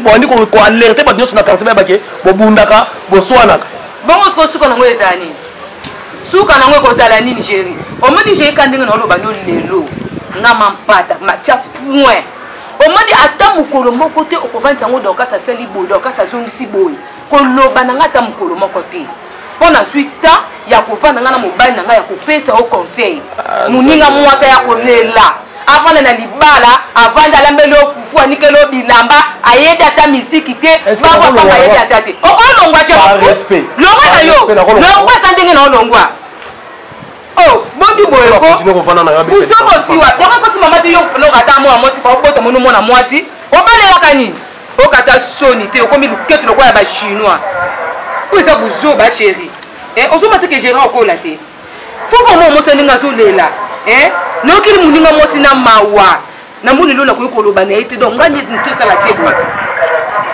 [SPEAKER 1] bwandi ko alerte bato nyonso na quartier bayeba ke bobundaka, boswanaka.
[SPEAKER 8] Bongo sikoyo suka nango ezala nini? Suka nango ekozala nini Jerry? Omoni Jerry ka ndenge naoloba no lelo nga mampata matia point. Omoni ata mokolo moko te okovandisa yango Dorcas asali boye, Dorcas azongisi boye. Koloba na nga ata mokolo moko te. Mpo nazwi temps ya kovanda nga na mobali na nga ya kopesa yo conseil. Moninga mwasi ya kolela. Avanda na libala, avanda alambeli yo fufu, anikeli yo bilamba, ayebi ata miziki te, bango apamba ayebi ata te. Okolongwa te longwa na yo. Longwa eza ndenge na olongwa. Oh, boni boye ko. Buzobo tiwa. Yango ekoti mama te yo ata mwana mwasi fa obota mono mwana mwasi. Obalelaka nini? Okata soni te okomi luketu lokola ya ba chinois. Oyo eza buzoba chérie. Eh, ozoma te ke gérant okola te. Fufu mwa mwasi ndenge azolela. Eh, nayokeli moninga mwasi na mawa. Namoni lelo nakoki koloba na ye te donc ngai nde motu esala te boye.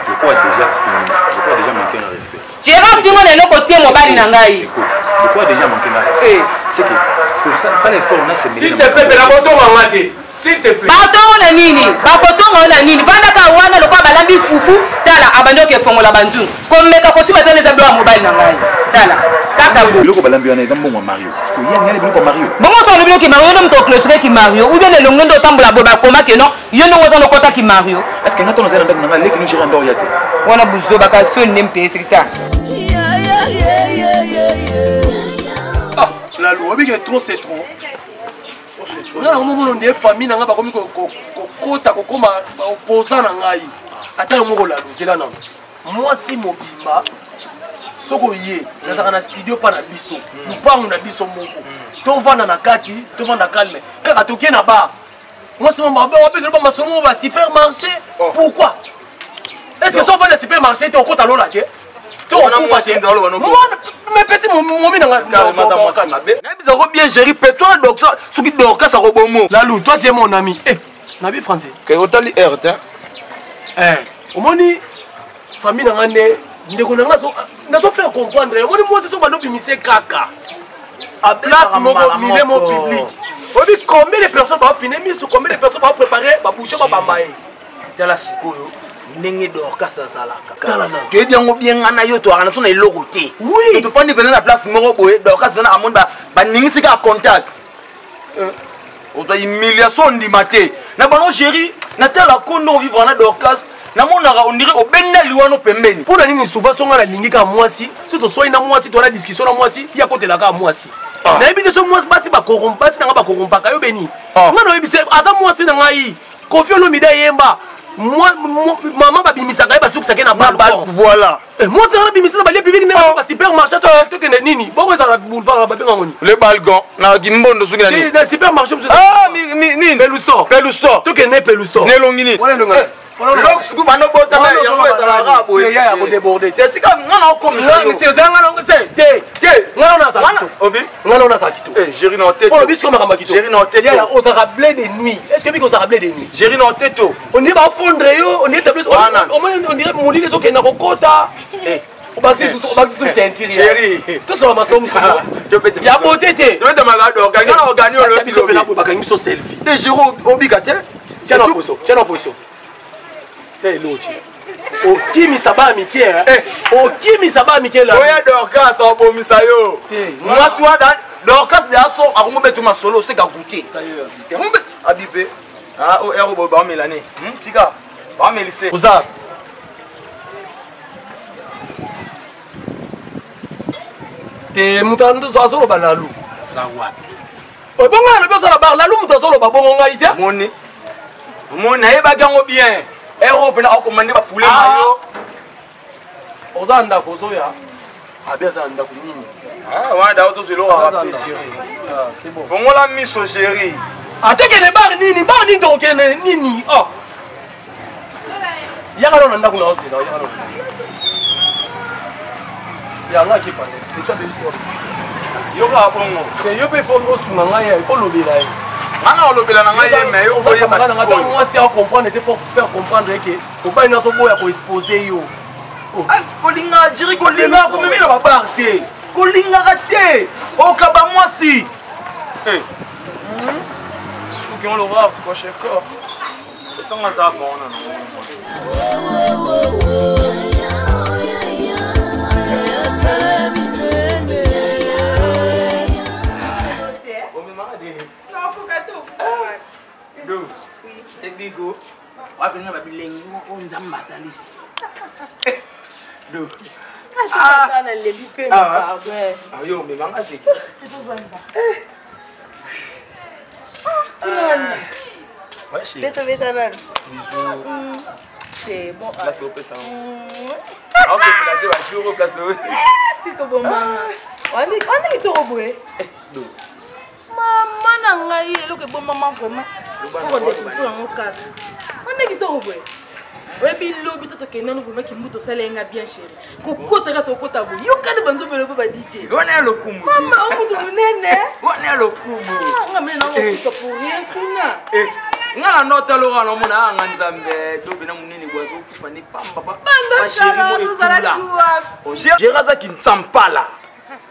[SPEAKER 7] Je crois déjà fini. Je crois déjà manquer un respect.
[SPEAKER 8] Gérard fingo na eloko te mobali na ngai.
[SPEAKER 7] Écoute, je crois déjà manquer un respect. C'est que pour ça, ça l'effort na c'est
[SPEAKER 1] S'il te plaît, pela botonga nga te. S'il te plaît.
[SPEAKER 8] Bakotongo na nini? Bakotongo na nini? Vandaka wana lokola balambi fufu, tala abandi oke fongola banzungu. Komeka kosimba tala eza biloko ya mobali na ngai. Tala kaka bo.
[SPEAKER 7] Biloko balambi wana eza mbongo ya Mario. Parce que ya ngani biloko ya Mario.
[SPEAKER 8] Bongo so olobi ki Mario nde moto oclôturer ki Mario ou bien elongo nde otambola boye bakoma ke non yo ndongo oza lokota ki Mario.
[SPEAKER 7] Est ce que nga tono zela ndako na nga leki no gérer ndako ya te.
[SPEAKER 8] Wana buzoba ka soni nde moto esiki ta.
[SPEAKER 1] Ah, Lalu, oyebi ke trop c'est trop. Nga na komomona nde famille na nga bakomi kokota kokoma opposant na ngai. Ata yo moko Lalu, zela nano. Mwasi mobimba soki oye nazalaka na studio mpa na biso lupangu na biso moko tovanda na kati tovanda calme kaka tokie na bar mwasi mobetelo ba masolo moko ba supermarché. Pourquoi est ce que so ovanda supermarché te okota lola te to okufa te? Mais petit momi na ngai
[SPEAKER 5] nayebisako bien géri pe toi docteur soki Dorcas akobomo.
[SPEAKER 1] Lalou, toi tu es mon ami. Eh, nabi français.
[SPEAKER 5] Ke otali air te.
[SPEAKER 1] Eh, omoni famille na ngai nde ndeko na ngai nazo faire comprendre. Omoni mwasi so bando bimise kaka place moko milieu mo public. Oyebi combien de personnes baofine miso, combien de personnes baopréparé babouche babamba ye.
[SPEAKER 5] Tala sikoyo ndenge Dorcas azalaka. Toyebi yango bien nga na yo toyaka na so na eloko te.
[SPEAKER 1] Oui.
[SPEAKER 5] Tofandi mpenza na place moko boye Dorcas mpena amoni baningisi kaka contact. Ozwa humiliation ondima te na bango géri natala kondo ovivre na Dorcas namonaka ondire obenda liwano pembeni.
[SPEAKER 1] Mpo na nini souvent so ngai nalingi kaka mwasi so toswani na mwasi toana discussion na mwasi ye akotelaka mwasi. Nayebi te so mwasi basi basi na ngai bakorompaka yo beni. Ngai nayebi se aza mwasi na ngai Koffi Olomide ayemba mama babimisaka ye basukisaka ye na balcon.
[SPEAKER 5] Voilà.
[SPEAKER 1] Mwasi nanga bimisa na balie public ndenge ba supermarché tokende nini bongo ezala na boulevard babenga ngoni
[SPEAKER 5] le balcon na kimbondo soki na nini
[SPEAKER 1] na supermarché mosusu.
[SPEAKER 5] Ah, nini
[SPEAKER 1] Pelustor.
[SPEAKER 5] Pelustor.
[SPEAKER 1] Tokende Pelustor.
[SPEAKER 5] Nelongi nini
[SPEAKER 1] wana elongi
[SPEAKER 5] Lorsque bano botama yango ezalaka boye.
[SPEAKER 1] yaya kodéborde
[SPEAKER 5] te. Tika nga na okomisa yo.
[SPEAKER 1] Eza nga na te te
[SPEAKER 5] te.
[SPEAKER 1] Nga na nazala kitoko.
[SPEAKER 5] Obi.
[SPEAKER 1] Nga na nazala kitoko.
[SPEAKER 5] Eh, Jerry na oteto.
[SPEAKER 1] Olobi sikoyo makambo ya kitoko.
[SPEAKER 5] Jerry na oteto.
[SPEAKER 1] Yaya, ozalaka blé de nuit. Est ce que biki ozalaka blé de nuit?
[SPEAKER 5] Jerry na oteto.
[SPEAKER 1] On dirait bafondre yo, on dirait tableau, on dirait molili ezokenda kokota. Obakisi susu, obakisi susu teinture.
[SPEAKER 5] Jerry.
[SPEAKER 1] Tosala masomo mosusu. Ya beauté te.
[SPEAKER 5] Tobeta magado, kanga na organi olo
[SPEAKER 1] ti lobi. Bakangi biso selfie.
[SPEAKER 5] Te Jerry obika te.
[SPEAKER 1] Tia na position, tia na position. Te eloti. Okimisa bana mike, okimisa bana mike la.
[SPEAKER 5] Oya Dorcas obomisa yo. Mwasi wana Dorcas de aso akomobeta masolo oseka goûter. Abipe. Ah, o ero bo ba melane. Tika. Ba melise.
[SPEAKER 1] Oza. Te moto azoloba lalu.
[SPEAKER 5] Za wapi?
[SPEAKER 1] Bongo alobi ozala bar lalu, moto azoloba bongo ngai te.
[SPEAKER 5] Moni. Moni nayebaki yango bien. Ero mpena akomande bapule na yo.
[SPEAKER 1] Oza ndako ozoya. Abi aza na ndako nini?
[SPEAKER 5] Wana dao tozwa eloko ya chéri. Fongola miso chéri.
[SPEAKER 1] Atekende bar nini? Bar nini tokokende nini? Oh. Yaka nano na ndako na ozela, yaka nano. Yanga akepande. Tetu abebisi wapi?
[SPEAKER 5] Yoka bongo.
[SPEAKER 1] Te yo mpe fo osunga ngai ya, ifo lobela ye.
[SPEAKER 5] Nga na olobela na ngai ye me yo oyeba
[SPEAKER 1] sikoyo. Mwasi acomprendre te, faut faire comprendre ke mobali nazoboya koexpose yo.
[SPEAKER 5] Kolinga jiri, kolinga komemi na babar te, kolingaka te, okaba mwasi. Suki oloba koshekor etonga aza bona na. Ebiko wapi na babilengi moko Nzambe asalisi do.
[SPEAKER 4] Nalembi mpe, pardon.
[SPEAKER 5] Yo omemanga seki.
[SPEAKER 4] Beta beta nanu. C'est bon.
[SPEAKER 5] Place opesa. Aosepela te bajour place.
[SPEAKER 4] Tika bomanga. Wani kitoko boye. Mama na ngai, eloko ebomama vraiment. Okodécouvrir yango kaka. Wana kitoko boye. Oyebi lobi to tokende nano vraiment kimbuta osala yenga bien chéri. Kokota kaka tokota boye. Yokani banzobelo mpe ba DJ.
[SPEAKER 5] Wana ya lokumu.
[SPEAKER 4] Mama, o mutu monene.
[SPEAKER 5] Wana ya lokumu.
[SPEAKER 4] Nga mene nango kusa pour rien kuna.
[SPEAKER 5] Nga na nota loka namona anga Nzambe tobe na monene bwa azokufa nde pamba.
[SPEAKER 4] Banda kala tozalaki wapi?
[SPEAKER 5] Géri azaki nsampala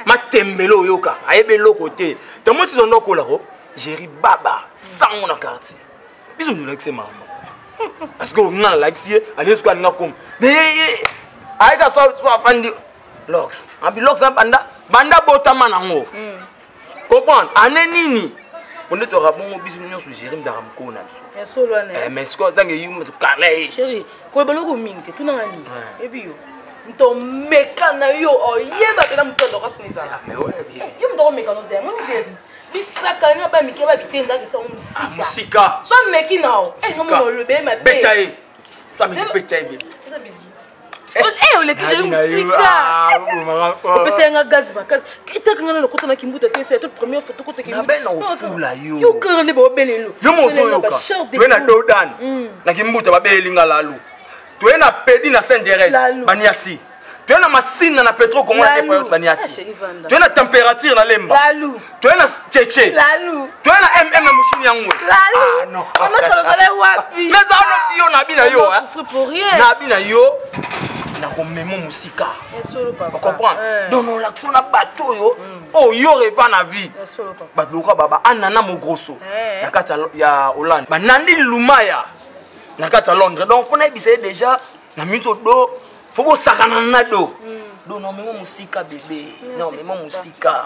[SPEAKER 5] matembele oyoka ayebi eloko te tango ti tondo okolako Géri baba sango na quartier biso ndolakisi mama parce que nga nalakisi ye alingi soki alinga koma ayeka so afandi lox abi lox banda banda botama nango comprendre ane nini ponde toyaka bongo biso nyonso. Géri mdaka mokolo na biso, mais sikoyo ntango eyuma tokala ye.
[SPEAKER 4] Chéri, koyeba eloko mingi te, tunanga nini ebi yo moto omeka na yo oyeba mpena moto adokasi na ezala yo moto akomeka no te. Moni Géri bisaka na bamike babitendaka esango
[SPEAKER 5] mosika.
[SPEAKER 4] So ameki nao ngamona olobe mabe.
[SPEAKER 5] Beta ye, so ameki beta ye bebe.
[SPEAKER 4] Eza bizu. Oleki Géri mosika, opesa yanga gaz makasi etaka nga na lokota na kimbuta te. C'est toute première fois tokota.
[SPEAKER 5] Nabe na ofula yo.
[SPEAKER 4] Yo kaka nde baobelelo.
[SPEAKER 5] Yo mozoyoka, toye na dodan na kimbuta babeyelinga lalu, toye na pedi na Saint Thérèse baniati, toye na Masina na Petro Congo na Depayote baniati, toye na température na Lemba, toye na Cheche, toye na mm na moshini yango.
[SPEAKER 4] Wapi?
[SPEAKER 5] Mais yo nabi na yo, nabi na yo nakomema mosika, ocomprendre? Donc nolakisa na bato oyo oyo reva na vie, bato lokola baba Anana Mogroso na kati ya Hollande, banandi Lumaya na kati ya Londres. Donc mpona yebisa ye déjà na miniti do fo bosakana na do do na omema mosika bebe, na omema mosika.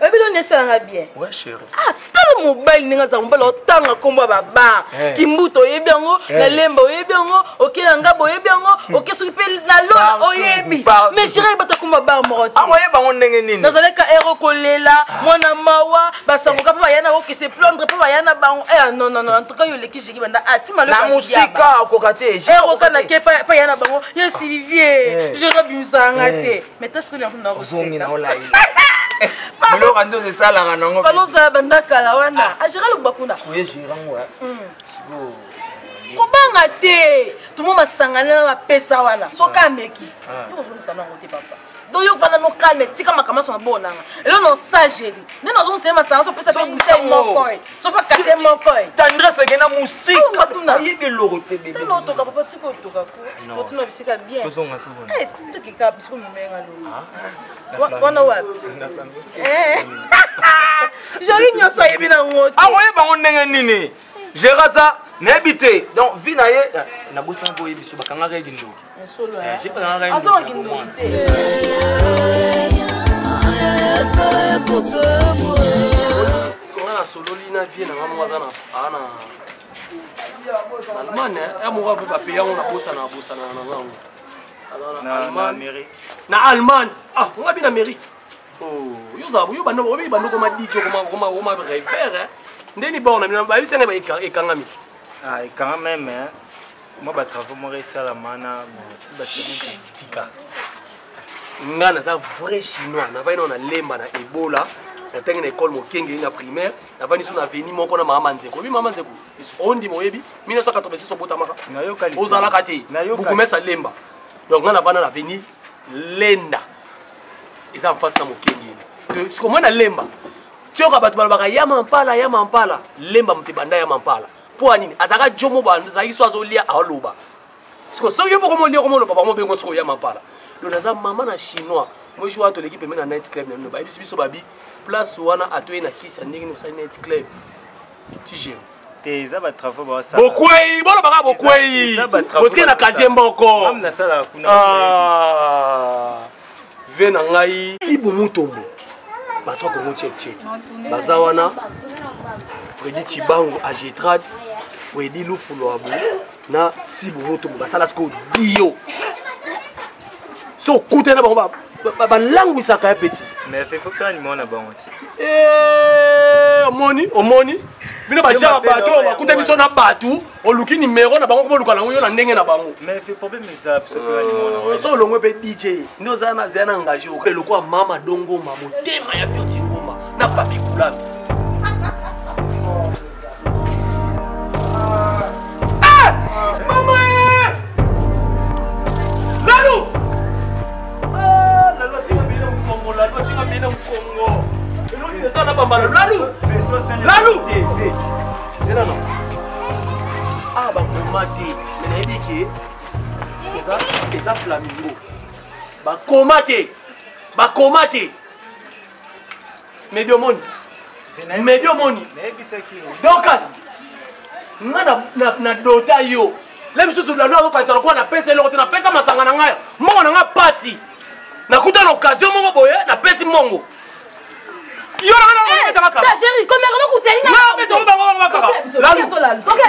[SPEAKER 4] Oyebi loni esalanga bien?
[SPEAKER 5] Ouais chéri.
[SPEAKER 4] Ah, tala mobali ndenge azala mobali, otanga nkombo ya babar kimbuta oyebi yango, na Lemba oyebi yango, oke na Ngaba oyebi yango, oke soki mpe na Lola oyebi, mais chéri ayebata nkombo ya bar moko te.
[SPEAKER 5] Akoyeba yango ndenge nini?
[SPEAKER 4] Nazalaka ero kolela mwana mawa, basangoka mpe baya na okese plondre mpe baya na bango. Eh non non non, en tout cas yo oleki Géri banda atima.
[SPEAKER 5] Na mosika okoka te.
[SPEAKER 4] Ero ka na ke pa ya na bango ye Sylvie Géri abimisanga te, mais tasikoyo yango na
[SPEAKER 5] ozongi na olai biloko nzoto esalaka nango.
[SPEAKER 4] Falo ozala banda kala wana agéra longba kuna.
[SPEAKER 5] Oye gérango sikoyo.
[SPEAKER 4] Kobanga te. Tomo masanga na bapesa wana. Soki ameki. Yo kozongisa nango te papa. Donc yo fanda no calme tika makambo nyonso maboko nanga. Elo na osageli. Nde nazongisa ye masanga so opesa mpe bouteille moko e. So mpe kase moko e.
[SPEAKER 5] Tendresse ekenda mosika. Ayebi eloko te bebe.
[SPEAKER 4] Tala otoka papa tika otoka ko. Totina bisika bien.
[SPEAKER 5] Tozonga soko.
[SPEAKER 4] Eh tokeka bisika omemenga lobi. Wana wapi? Eh. Joli nyonso ayebi nango te.
[SPEAKER 5] Akoyeba ngo ndenge nini? Gérard aza nayebi te donc vie na ye nabosana mpo oyebi so bakangaka ye kindoki
[SPEAKER 4] azonga kindoki te.
[SPEAKER 1] Nga nasololi na vie na nga moko aza na Allemagne ya moko mpe bapeya yango nabosana nabosana na ngango na Allemagne. Ah nga bi na Amérique. Oh, yo ozala yo bando oyebi bando koma DJ koma koma koma rêveur hein. Ndeni bon na bino bayebisi ngai ba ekangami.
[SPEAKER 9] Ah ekanga même hein. Moi ba travaux moko esalama na ti ba
[SPEAKER 1] tika. Nga naza vrai chinois, navandi nao na Lemba na Ebola, natangi na école Mokengeli na primaire, navandi so na avenue moko na mama Nzeko. Oyebi mama Nzeko? Ondima oyebi 1986 obotamaka. Ozalaka te. Bukumesa Lemba. Donc nga navanda na avenue Lenda. Eza en face na Mokengeli. Siko mwana Lemba. Tioka bato balobaka ya mampala ya mampala, Lemba moto ebanda ya mampala. Mpo ya nini? Azalaka jomo ba azalaki so azolia aoloba. Siko soki yo moko molia komoloba bango bengo siko ya mampala. Donc naza mama na chinois. Moi jour toleki pembeni na night club na bino bayebisi biso babi place wana atoye na kisi ya ndenge nini osali night club. Tijero.
[SPEAKER 9] Te eza ba travaux ba osala.
[SPEAKER 1] Bokwei, bolobaka bokwei. Botike na quartier moko.
[SPEAKER 9] Nasalaka kuna.
[SPEAKER 1] Ah. Ve na ngai Ibu Mutombo bato ya Congo check check baza wana Fredi Chibangu Agetrad Fredi Lufuluabu na Sibu Mutombo basala sikoyo dio so okutana bango balangwisaka ya peti
[SPEAKER 9] mais faut pas numéro na bango ti
[SPEAKER 1] omoni omoni bino bajara bato oyo bakuta biso na bato oluki nimero na bango koma oluka nango yo na ndenge na bango so olongwe mpe dj nde oza na zela na engage lokola mama dongoma motema ya fioti ngoma na papi kulami. Mama Lalu! Ah, Lalu atinga bino Kongo, Lalu atinga bino Kongo. Eloni eza na bambala Lalu! Lalu! Zela non. Ah bakoma te, mais nayebi ke eza eza flamingo. Bakoma te. Bakoma te. Medi omoni. Medi omoni. Dorcas. Nga na dota yo. Le misusu lalo azokanisa lokola napesa eloko te, napesa masanga na ngai mbongo na ngai pasi. Nakuta na occasion moko boye, napesi mbongo. Yo na ngai nakobeta kaka.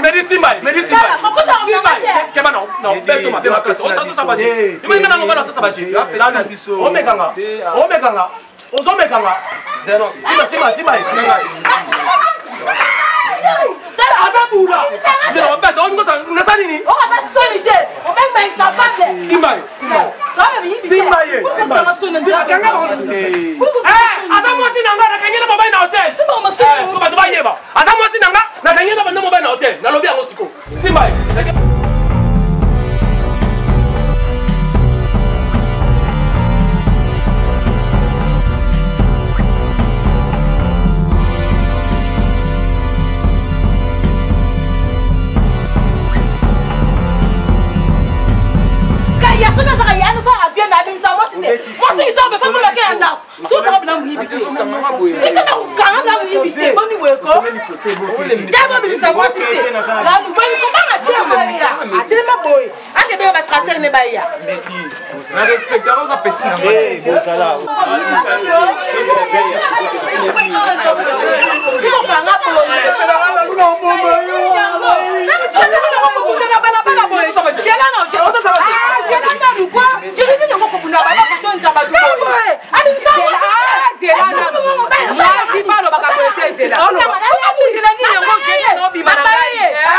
[SPEAKER 1] Medi simba, medi simba. Simba, keba na na beto mabe makasi. Osasa baje. Imani na ngobana osasa baje. Lalu, omekanga. Omekanga. Ozomekanga. Zero. Simba, simba, simba, simba. Aza bula. Zero, beto, olingo sa nasa nini?
[SPEAKER 4] Okata soni te. Obenga incapable.
[SPEAKER 1] Simba ye. Simba ye. Simba. Simba kanga bango. Eh, aza mwasi na nga nakangi na mobali na hotel. Eh, bato bayeba. Aza mwasi na nga nakangi na banda mobali na hotel. Nalobi yango siko. Simba ye.
[SPEAKER 4] Ya soki azaka ya no soki avie na abimisa mwasi te. Mwasi kitoko mpe fambo bake na ndako. Soki okanga bina moyibi te. Tika na kokanga bina moyibi te. Boni boye ko? Te bobimisa mwasi te. Lalu boni kobanga te boya. Atelema boye. Akebeka ba tracteur ne baya.
[SPEAKER 5] Na respectaka oza petit na ngai.
[SPEAKER 9] Bozala.
[SPEAKER 4] Tika kokanga boye.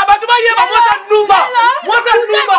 [SPEAKER 1] Bato bayeba mwasa ndumba. Mwasa ndumba.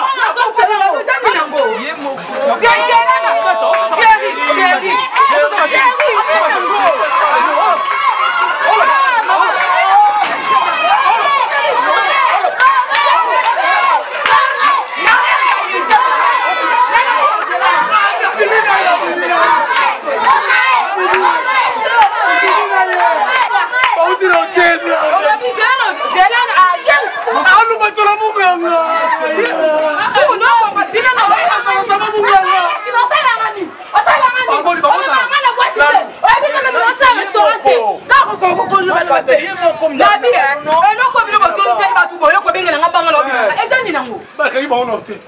[SPEAKER 8] Nabi eloko bino botonisaki bato boyo kobengela nga mbanga na obimaka eza nini yango?
[SPEAKER 1] Bakangi bango na hotel.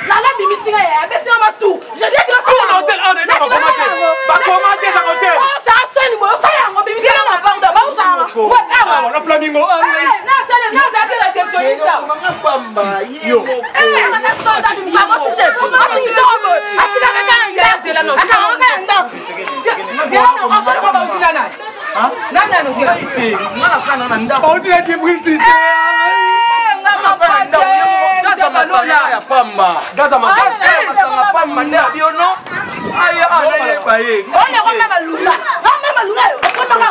[SPEAKER 4] Lala bimisi nga ya abeti nga matu. Je dis que
[SPEAKER 1] na hotel awa nayebi bakoma te. Bakoma te eza hotel.
[SPEAKER 4] Osala soni boye osala yango bimisi
[SPEAKER 8] nga na pardon baosala.
[SPEAKER 1] Awa na flamingo.
[SPEAKER 8] Na sala na zaki réceptionniste.
[SPEAKER 1] Yo.
[SPEAKER 4] Abimisa mwasi te. Mwasi kitoko boye. Atikaka kaka na ndako. Akanga kaka na ndako.
[SPEAKER 1] Bauti na Djibril Cissé.
[SPEAKER 5] Ya pamba
[SPEAKER 1] Gaza
[SPEAKER 5] masanga pamba nde abiono aya anayeba ye.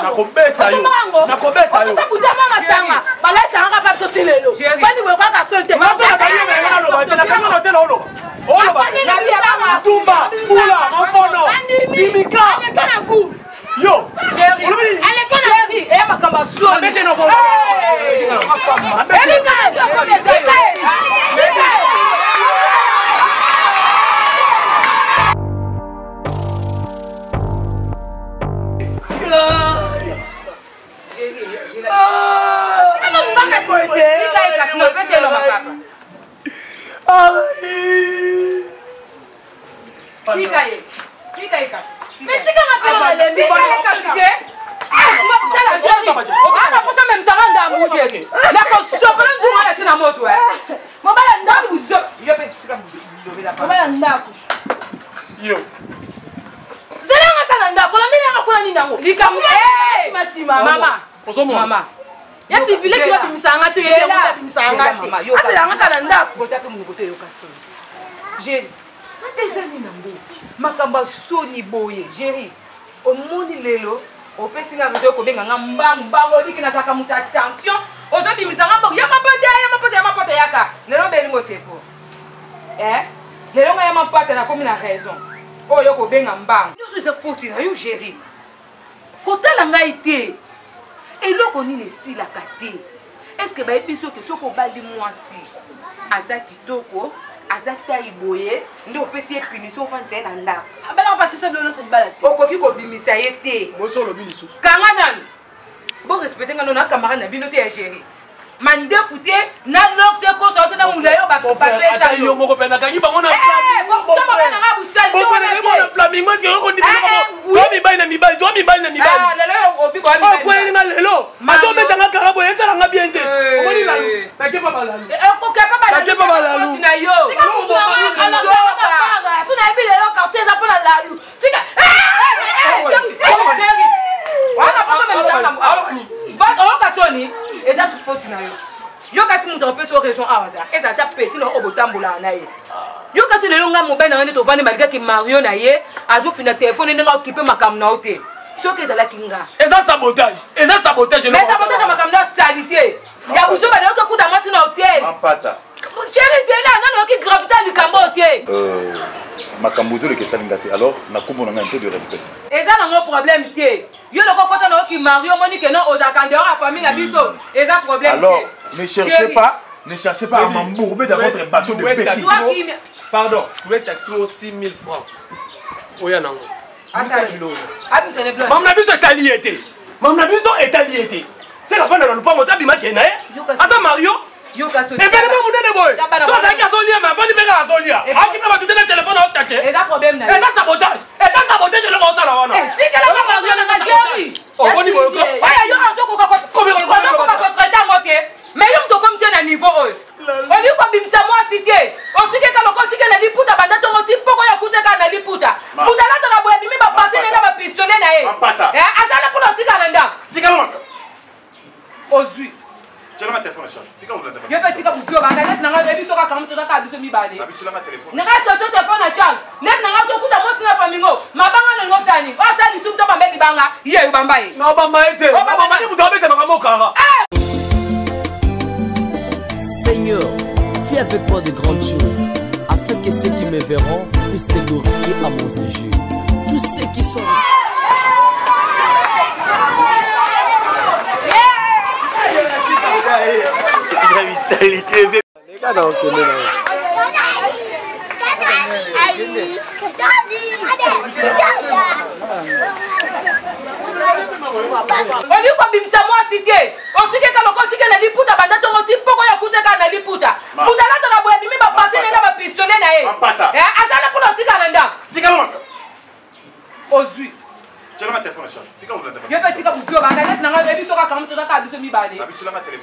[SPEAKER 1] Nakobeta yo. Nakobeta yo.
[SPEAKER 4] Masanga balatangaka pa biso ti lelo bani boye kaka so te.
[SPEAKER 1] Nakanga na hotel oloba. Oloba. Tumba, Pula, Mambono, Bimika.
[SPEAKER 4] Aleka na gu.
[SPEAKER 1] Yo.
[SPEAKER 4] Aleka na
[SPEAKER 8] Jerry, eya makambo ya soni.
[SPEAKER 1] Abete na bongo. Abete.
[SPEAKER 8] Tika ye kasi napesi ye loba papa. Tika ye. Tika ye kasi.
[SPEAKER 4] Mais tikanga mpe nalembi.
[SPEAKER 8] Tika ye kasi te. Tala Jerry, ana posa memisanga ndambu Jerry. Nakosopela nzungu wana tina moto eh.
[SPEAKER 4] Mobala ndako.
[SPEAKER 8] Yo pe tika lobela papa.
[SPEAKER 4] Mobala ndako.
[SPEAKER 1] Yo.
[SPEAKER 4] Zelanga kaka na ndako olandeli yanga kuna nini yango.
[SPEAKER 8] Likambo
[SPEAKER 4] Sima sima.
[SPEAKER 8] Mama.
[SPEAKER 1] Ozomona.
[SPEAKER 8] Mama.
[SPEAKER 4] Ya civile kilo abimisaka nga te ye yango mpe abimisaka nga te. Azelanga kaka na ndako.
[SPEAKER 8] Kotia mpe monoko te yoka soni. Jerry, eza nini yango? Makambo ya soni boye. Jerry, omoni lelo opesi nga raison kobenga nga mbangu mbangu oliki nazalaka moto ya tension ozobimisa nga mbongo ya mapata ya mapata ya mapata yaka lelo belingo seko eh lelo nga ya mapata nakomi na raison oyo kobenga mbangu nyonso eza foti na yo Jerry. Kotala ngai te eloko nini esilaka te. Est-ce bayebi biso ke soki obali mwasi aza kitoko aza tai boye nde opesi ye punition ofandisa ye na ndako?
[SPEAKER 4] Abalaka pasisa bilo nyonso libala te.
[SPEAKER 8] Okoki kobimisa ye te.
[SPEAKER 1] Boso olobi lisusu.
[SPEAKER 8] Kanga nanu borespecte nga no na camarade na bino te ya Géri mandefu te na lox ekoso te na mula yo bapesa
[SPEAKER 1] yo moko mpe nakangi bango na flamingo eske yokondimito mibali na mibali to mibali na mibali okweleli nga lelo azobetanga kaka boye ezalanga bien te. Omoni lalu nakepa balalu nakepa balalu
[SPEAKER 8] na yo.
[SPEAKER 4] So nayebi lelo quartier eza mpona lalu. Tika.
[SPEAKER 8] Wana oyoka soni eza foti na yo. Yo kasi moto apesi yo raison awa za ezala ta peti na oyo botambolaka na ye. Yo kasi lelo nga mobali na nga nde tovandi balikaki Mario na ye azofina telefone ndenge aokipe makambo na yo te. Soki ezalaki nga
[SPEAKER 1] eza sabotage, eza sabotage.
[SPEAKER 8] Mais sabotage ya makambo na sali te ya buzoba na yo tokuta mwasi na hotel.
[SPEAKER 7] Mampata.
[SPEAKER 8] Chéri zela nano oyoki gravité ya likambo oyo te.
[SPEAKER 7] Makambo ezoleka etalinga te. Alors na kombo na ngai, un peu de respect.
[SPEAKER 8] Eza nango problème te. Yo loko okota na oki Mario omoni ke non ozalaka en dehors ya famille na biso eza problème
[SPEAKER 7] Alors
[SPEAKER 8] te.
[SPEAKER 7] ne cherchez
[SPEAKER 8] Chéri.
[SPEAKER 7] pas, ne cherchez pas à m'embourber dans votre bateau de bêtises.
[SPEAKER 8] Toi qui
[SPEAKER 1] Pardon, louer taxi mo 6000 francs oya nango.
[SPEAKER 8] Abimisa ne blonde.
[SPEAKER 1] Mamu na biso etali ye te. Mamu na biso etali ye te. Seka fanda na lupango te abima ke na ye. Aza Mario. Événement monene boye. So azalaki azolia me avandi mpe kaka azolia. Akima bato te na telefone aotache.
[SPEAKER 8] Eza problème na ye.
[SPEAKER 1] Eza sabotage. Eza sabotage eloko osala wana.
[SPEAKER 8] Tikela nga Mario na nga Jerry.
[SPEAKER 1] Omoni boye ko.
[SPEAKER 8] Oyo yo azokoka ozokoka kotraite yango te. Mais yo moto okomisi ye na niveau oyo. Olingi kobimisa mwasi te. Otike kaka loko otike na liputa banda ntongo ti poko oyo akute kaka na liputa. Moto alataka boye abimi bapase na ye na bapistolet na ye.
[SPEAKER 7] Mampata.
[SPEAKER 8] Azala mpona otika na ndako.
[SPEAKER 7] Tikala maka.
[SPEAKER 8] Ozwi.
[SPEAKER 7] Tielanga telefone na charge. Tika kolanda.
[SPEAKER 8] Yo mpe tika buzoba na neti na ngai oyebi soki akanga toza kaka biso mibale.
[SPEAKER 7] Nabi tielanga telefone.
[SPEAKER 8] Na ngai toto telefone na charge. Neti na ngai tokuta mwasi na flamingo. Mabanga na ngo sani. Osala lisumu to bambe libanga. Ye yo bamba ye.
[SPEAKER 1] Na bamba ye te. Na bamba ni moto abeta makambo kaka.
[SPEAKER 3] Seigneur, fais avec moi de grandes choses, afin que ceux qui me verront puissent te glorifier à mon sujet. Tous ceux qui sont...
[SPEAKER 8] Olingi kobimisa mwasi te, otiki kaka lokola otiki na liputa banda ntongo ti poko ya kuta kaka na liputa. Moto alataka boye abimi bapase na ye na bapistolet na ye. Eh, azala mpona otika na ndako. Ozwi. Yo mpe tika buzio banda neti na ngai biso kaka moto toza kaka biso mibale.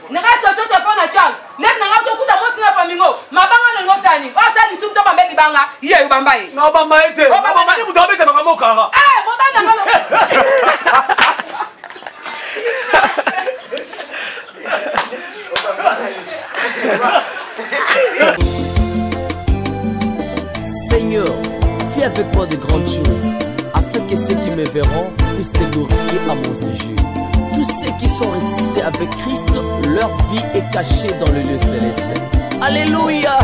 [SPEAKER 8] Na ngai toto telefone na charge. Neti na ngai tokuta mwasi na flamingo. Mabanga na ngo sani. Osala lisumu to bambe libanga. Ye yo bamba ye.
[SPEAKER 1] Na bamba ye te. Na bamba ni moto abeta makambo kaka.
[SPEAKER 8] Eh, mobali na ngai.
[SPEAKER 3] Seigneur, fais avec moi de grandes choses, afin que ceux qui me verront puissent te glorifier à mon sujet. Tous ceux qui sont ressuscités avec Christ, leur vie est cachée dans le lieu céleste. Alléluia!